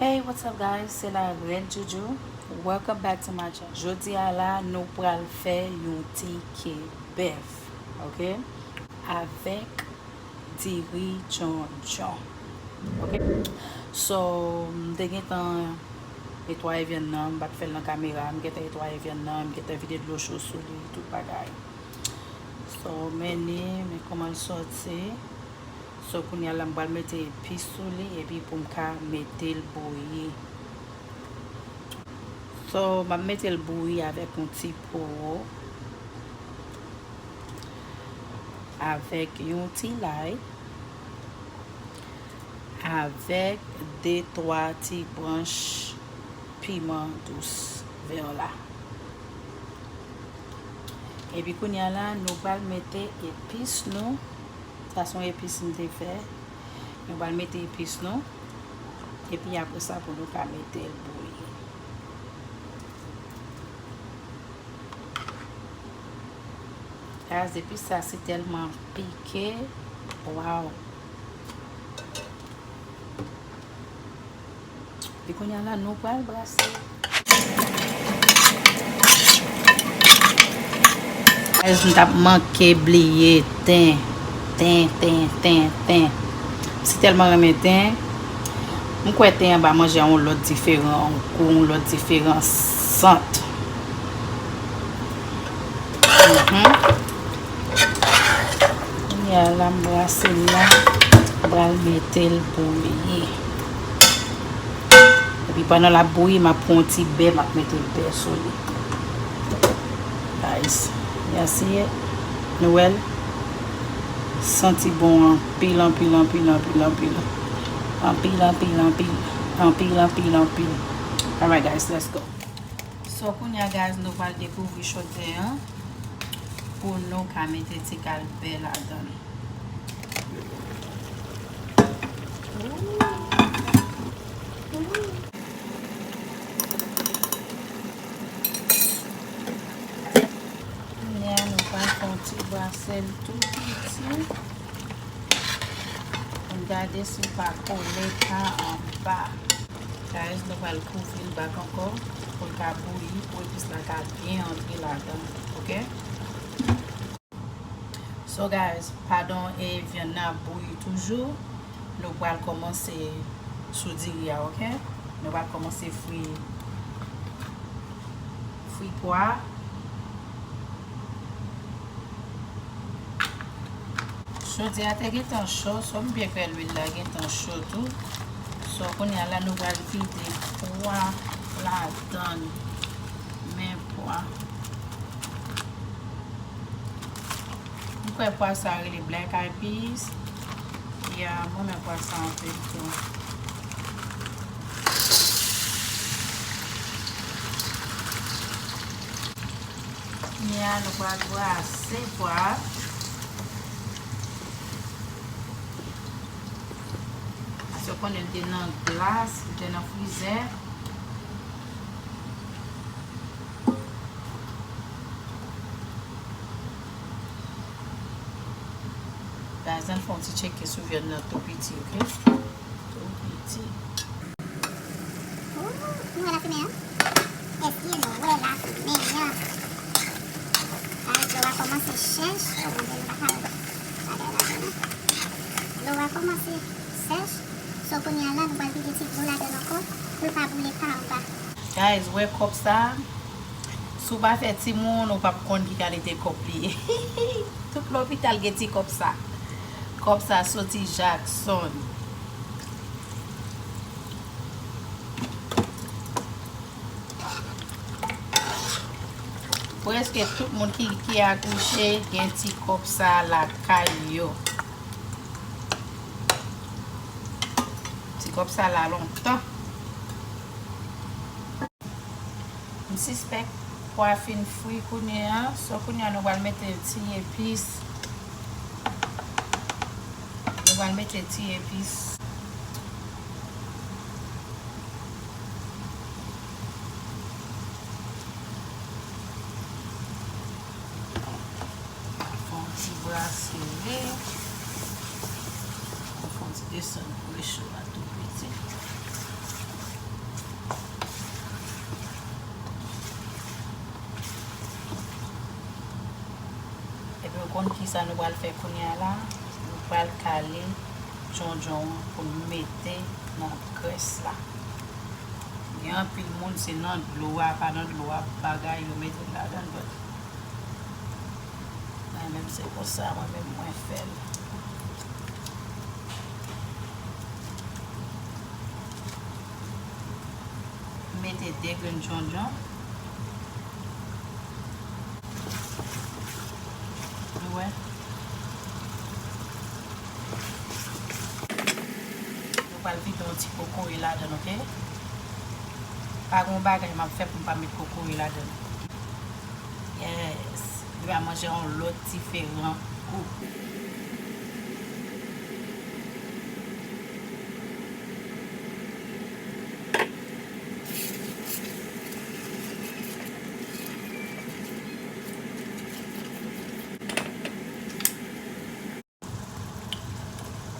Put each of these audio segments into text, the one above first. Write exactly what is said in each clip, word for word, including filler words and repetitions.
Hey, what's up guys? Se la Reine Joujou. Welcome back to my channel. Jodi a la, nou pral fè yon ti kebèf, ok? Avèk diri djondjon, ok? So, m te gentan netwaye vyann nan, m pa t fè l nan kamera, m gentan netwaye vyann nan, m gentan vide dlo cho sou li, tout bagay. So, men li, men kòman l sòti. So, kounye a la, m pral mete epis sou li, epi pou m ka mete l bouyi. So, m ap mete l bouyi avèk yon ti poro, avèk yon ti lay, avèk de, twa ti branch piman dous vè la. Epi kounye a la, nou pral mete epis nou. Sa se yon epis m te fè. Nou pral mete epis nou. Epi apre sa, pou nou ka mete l bouyi. Guys, epis sa si tèlman pike. Waw. Epi kounye a la, nou pral brase. Guys, m t ap manke bliye ten. Ten, ten, ten, ten. Si tèlman renmen ten, m kwè ten an ba manje a yon lòt diferan gou, yon lòt diferan sant. Mhm. Kounye a la, m brase l la, m pral mete l bouyi. Epi pandan l ap bouyi, m ap pran yon ti bè, m ap mete bè sou li. Guys, y'all see it? Nou wè l? Santi bon anpil, anpil, anpil, anpil, anpil. Anpil, anpil, anpil. Anpil, anpil, anpil. Alright, guys, let's go. So, kounye a, guys, nou pral dekouvri chodyè an pou nou ka mete ti kal bè ladan l. Kounye a, nou pral fè yon ti brase l tou piti. Pou n gade si l pa kole pa anba. Guys, nou pral kouvri l back ankò pou l ka bouyi, pou epis la ka byen antre ladan, ok? So guys, pandan e vyann nan ap bouyi toujou, nou pral kòmanse sou diri a, ok? Nou pral kòmanse fri, fri pwa. Chodyè a te gentan cho, so m byen kwè lwil la gentan cho tou. So kounye a la nou pral vide pwa ladan. Men pwa. M kwè pwa sa rele black eyed peas. Ya, mwen renmen pwa sa anpil tou. Kounye a, nou pral brase pwa. Paske w konnen l te nan glas, l te nan frizè. Guys, ann fè yon ti tcheke sou vyann nan tou piti, ok? Tou piti. Ooh, nou wè lafimen an? Èske nou wè lafimen an? Guys, dlo a kòmanse chèch. Oh mon Dieu, nou pa ka wè bagay ladan an. Dlo a kòmanse sèch. So, kounye a la, nou pral vide ti dlo ladan l ankò pou l pa boule pa anba. Guys, wè kòp sa? Si w pa fè timoun, ou p ap konn ki kalite kòp li ye. Tout lopital gen ti kòp sa. Kòp sa soti Jackson. Prèske tout moun ki, ki akouche gen ti kòp sa lakay yo. Ti kòp sa la lontan. M sispèk pwa fin fri kounye a. So, kounye a, nou pral mete ti epis. Nou pral mete ti epis. Fè yon ti brase li. Fè yon ti desann recho a tou piti. Kisa nou pral fè kounye a la? Nou pral kale djondjon an pou n mete nan grès la. Gen anpil moun, se nan dlo a, pa nan dlo a, bagay yo mete l ladan l, but mwen menm se konsa, mwen menm mwen fè l. Mete de grenn djondjon. Nou wè. Nou pral vide yon ti kokoye ladan l, oke? Pa gen yon bagay m ap fè pou m pa met kokoye ladan l. Yes. Li va manje yon lòt diferan gou.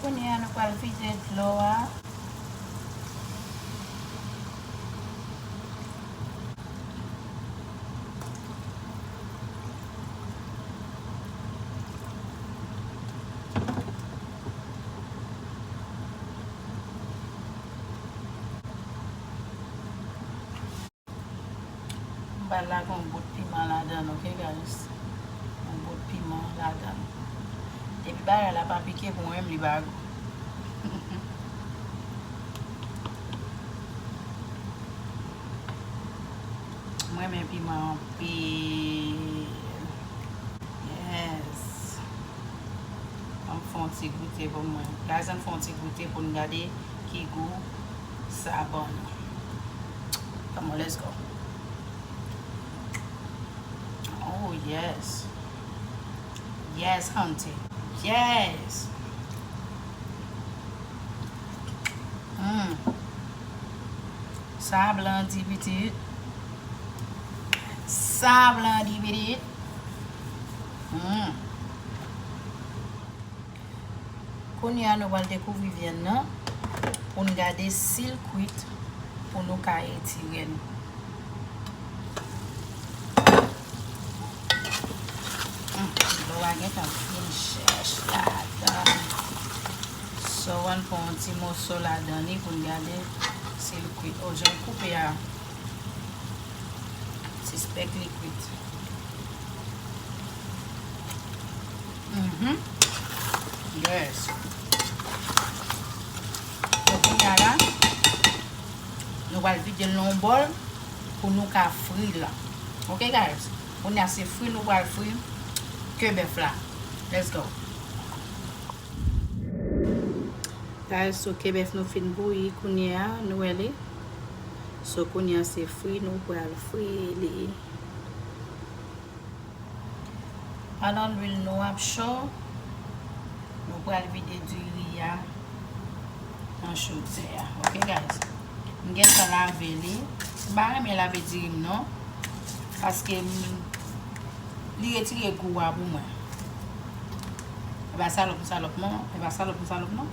Kounye a, nou pral vide dlo a. M pral lage yon bout piman ladan l, oke, guys? Yon bout piman ladan l. Depi bagay la pa pike pou mwen menm, li pa gou. Mwen renmen piman anpil. Yes. Ann fè yon ti goute pou mwen. Guys, ann fè yon ti goute pou n gade ki gou sa ban nou. Come on, let's go. Oh, yes. Yes, auntie. Yes. Mm. Sa blan di pitit. Sa blan di pitit. Mm. Kounye a, nou pral dekouvri vyann nan pou n gade si l kwit pou nou ka etire l. Mm, dlo a gentan fin chèch ladan. So, ann pran yon ti moso ladan li pou n gade si l kwit. Oh, jan l koupe a. Sispèk li kwit. Mhm. Yes. So, kounye a la, nou pral vide l nan yon bòl pou nou ka fri l la. Ok, guys? Kounye a, se fri nou pral fri ke bèf la. Let's go. Guys, so ke bèf nou fin bouyi kounye a, nou wè li. So kounye a se fri nou pral fri li. Pandan lwil nou ap cho, nou pral vide diri a nan chodyè a. Ok, guys? M gentan lave li. M pa renmen lave diri m non. Paske m, li retire gou a pou mwen. E pa salòp m salòp non. E pa salòp m salòp non.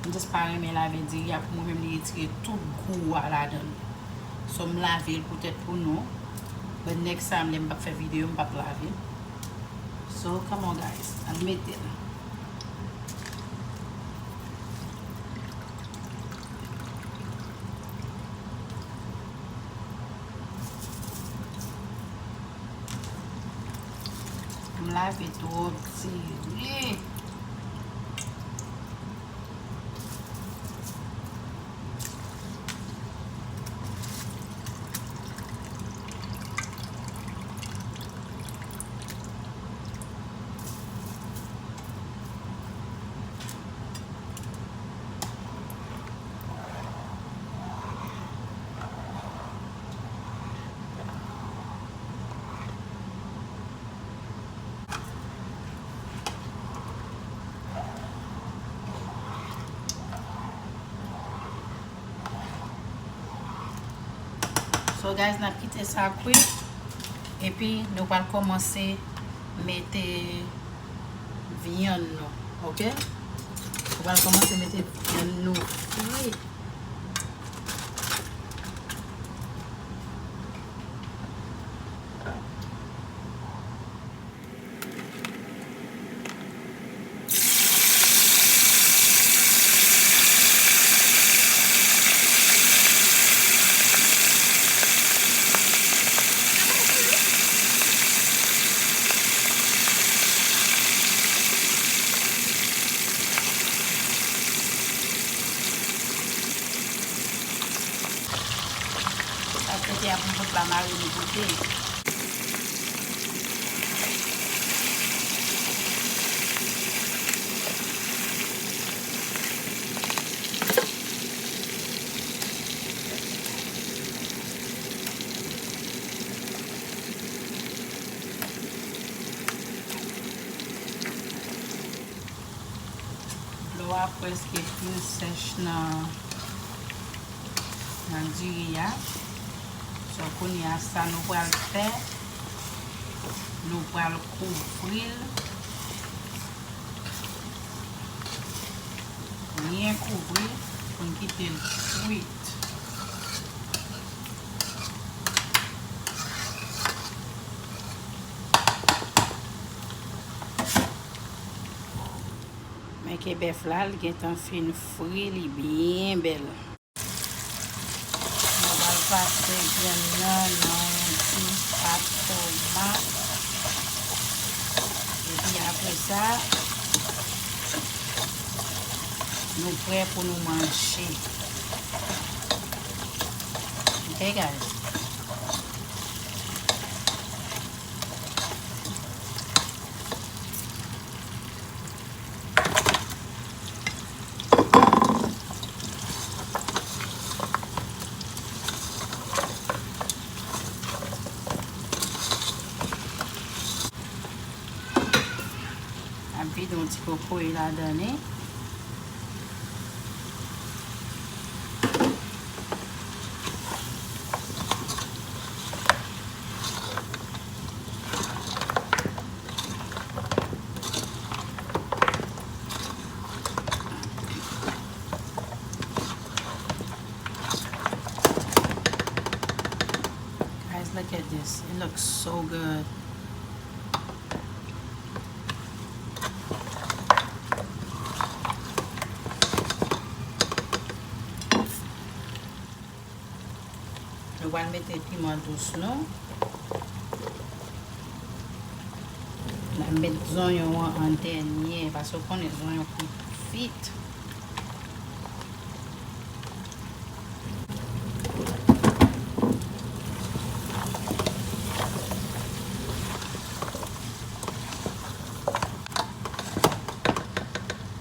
M just pa renmen lave diri a pou mwen menm, li retire tout gou a ladan l. So, m lave l poutèt pou nou. But next time, lè m p ap fè videyo, m p ap lave l. So, come on, guys. Ann mete l. M lave twòp diri. So, guys, n ap kite sa kwit. Epi, nou pral kòmanse mete vyann nou, ok? Nou pral kòmanse mete vyann nou fri. Kounya pou m pot la marine kote. Dlo a prèske fin sèch nan, nan diri a. So, kounye a, sa nou pral fè, nou pral kouvri l, byen kouvri, pou n kite l frit. Men ke bèf la, l gentan fin fri, li byen bèl. Nou pral pase grenn nan nan yon ti pat tomat. Epi apre sa, nou prè pou nou manje. Ok, guys? Ap vide yon ti kokoye ladan li. Guys, look at this. It looks so good. Nou pral mete piman dous nou. N a met zonyon an an dènye, paske w konnen zonyon kwit vit.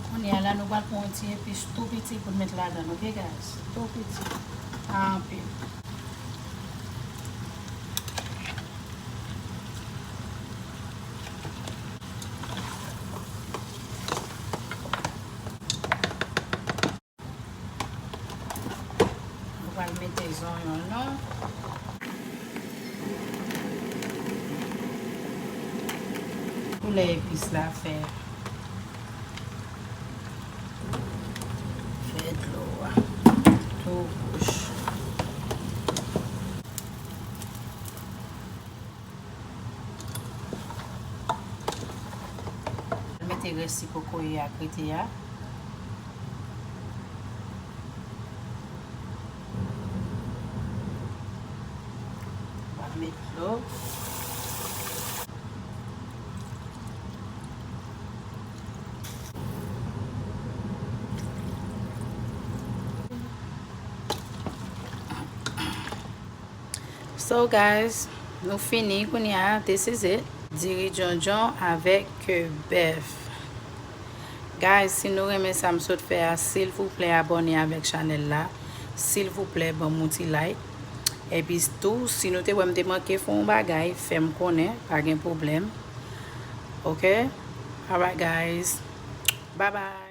Kounye a la, nou pral pran yon ti epis tou piti pou n met ladan, ok, guys? Tou piti. Pa anpil. Nou pral mete zonyon nou. Koulè epis la fè, fè dlo a tou wouj. Mete rès ti kokoye ak rete a. Mete dlo. So guys, nou fini kounye a, this is it. Diri djondjon avèk ke bèf. Guys, si nou renmen sa m sot fè a, silvouplè abòne avèk chanèl la. Silvouplè, ban m yon ti like. Epi tou, si nou te wè m te manke fè yon bagay, fè m konnen, pa gen pwoblèm. Ok? Alright, guys. Bye bye.